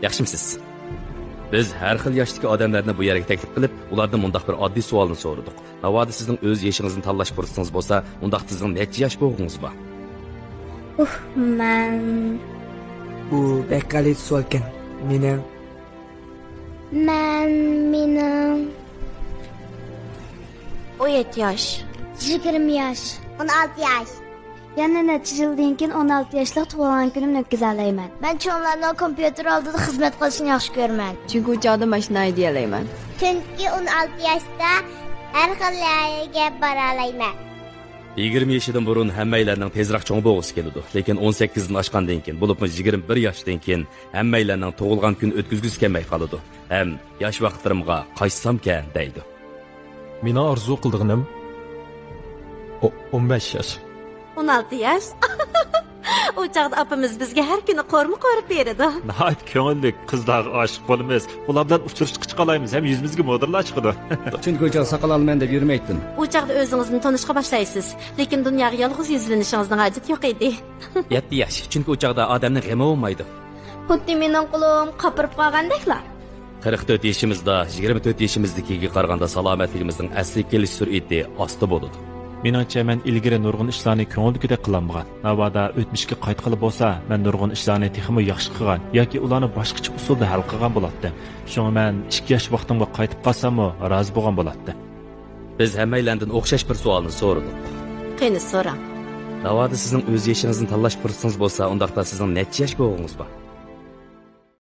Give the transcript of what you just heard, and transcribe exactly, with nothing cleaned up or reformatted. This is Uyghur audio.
ياخشىمۇسىز؟ بىز ھەر خىل ياشتىكى ئادەملەرنى بۇ يەرگە تەكلىپ قىلىپ، ئۇلاردىن مۇنداق بىر ئاددىي سوئالنى سورىدۇق. ناۋادا سىزنىڭ ئۆز يېشىڭىزنى تاللاش پۇرسىتىڭىز بولسا، ئۇنداقتا سىزنىڭ نەچچە ياش بولغۇڭىز بار؟ ئۇھ، مەن. بۇ بەك غەلىتە سوئالكەن. مېنىڭ. مەن، مېنىڭ. ئون يەتتە ياش. يىگىرمە ياش. ئون ئالتە ياش. يەنە نەچچە يىلدىن كېيىن ئون ئالتە ياشلىق تۇغۇلغان كۈنۈمنى ئۆتكۈزەلەيمەن. مەن چوڭلارنىڭ كومپيۇتېر ئالدىدا خىزمەت قىلىشنى ياخشى كۆرىمەن. چۈنكى ئۇ چاغدا ماشىنا ھەيدىيەلەيمەن. چۈنكى ئون ئالتە ياشتا ھەر خىل يەرگە بارالايمەن. يىگىرمە يېشىدىن بۇرۇن ھەممەيلەننىڭ تېزرەك چوڭ بولغۇسى كېلىدۇ. لېكىن ئون سەككىزدىن ئاشقاندىن كېيىن، بولۇپمۇ يىگىرمە بىر ياشتىن كېيىن ھەممەيلەننىڭ تۇغۇلغان كۈن ئۆتكۈزگۈسى كەلمەي قالىدۇ. ھەم ياش ۋاقىتلىرىمغا قايتسامكەن دەيدۇ. مېنىڭ ئارزۇ قىلىدىغىنىم ئو-، ئون بەش ياش. ئون ئالتە ياش. ئۇ چاغدا ئاپىمىز بىزگە ھەر كۈنى قورۇما قورۇپ بېرىدۇ. ناھايىتى كۆڭۈللۈك، قىزلارغا ئاشىق بولىمىز. ئۇلار بىلەن ئۇچرىشىشقا چىقالايمىز ھەم يۈزىمىزگە مودېللار چىقىدۇ. چۈنكى ئۇ چاغ ساقال ئالىمەن دەپ يۈرمەيتتىم. ئۇ چاغدا ئۆزىڭىزنى تونۇشقا باشلايسىز. لېكىن دۇنياغا يالغۇز يۈزلىنىشىڭىزنىڭ ھاجىتى يوق ئىدى. يەتتە ياش، چۈنكى ئۇ چاغدا ئادەمنىڭ غېمى بولمايدۇ. خۇددى مېنىڭ قولۇم قاپىرىپ قالغاندەكلا. قىرىق تۆت يېشىمىزدا يىگىرمە تۆت يېشىمىزدىكىگە قارىغاندا سالامەتلىكىمىزنىڭ ئەسلىگە كېلىش سۈرئىتى ئاستا بولىدۇ. مېنىڭچە، مەن ئىلگىرى نۇرغۇن ئىشلارنى كۆڭۈلدىكىدەك قىلالمىغان. ناۋادا ئۆتمۈشكە قايتقىلى بولسا، مەن نۇرغۇن ئىشلارنى تېخىمۇ ياخشى قىلغان ياكى ئۇلارنى باشقىچە ئۇسۇلدا ھەل قىلغان بولاتتىم. شۇڭا مەن ئىككى ياش ۋاقتىمغا قايتىپ قالساممۇ رازى بولغان بولاتتىم. بىز ھەممەيلەندىن ئوخشاش بىر سوئالنى سورىدۇق. قېنى، سوراڭ. ناۋادا سىزنىڭ ئۆز يېشىڭىزنى تاللاش پۇرسىتىڭىز بولسا، ئۇنداقتا سىزنىڭ نەچچە ياش بولغۇڭىز بار؟